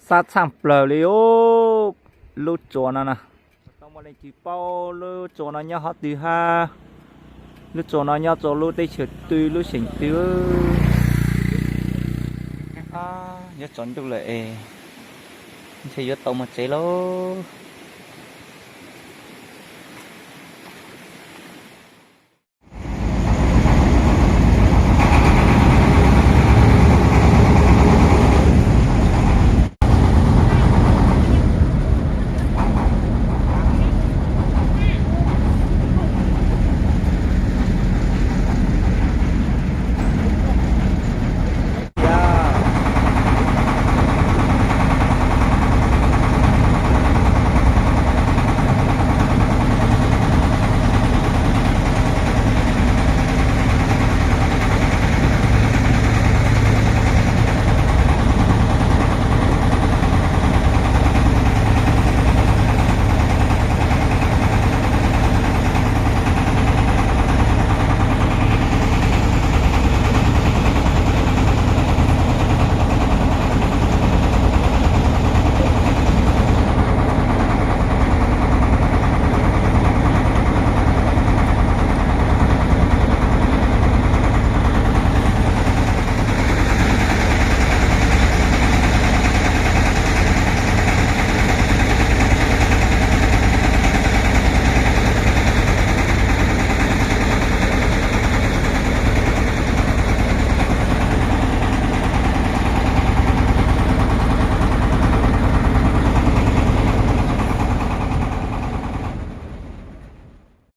Xab txhaaj plawg li os. Lub tsuas no na, tau muaj leej twg paub lub tsuas no nyob qhov twg hab? Lub tsuas no nyob rua lub teb chaws twg lub xeem twg? Yuav tsaus ntuj lawm es ntshe yuav tau moog tsev lauj.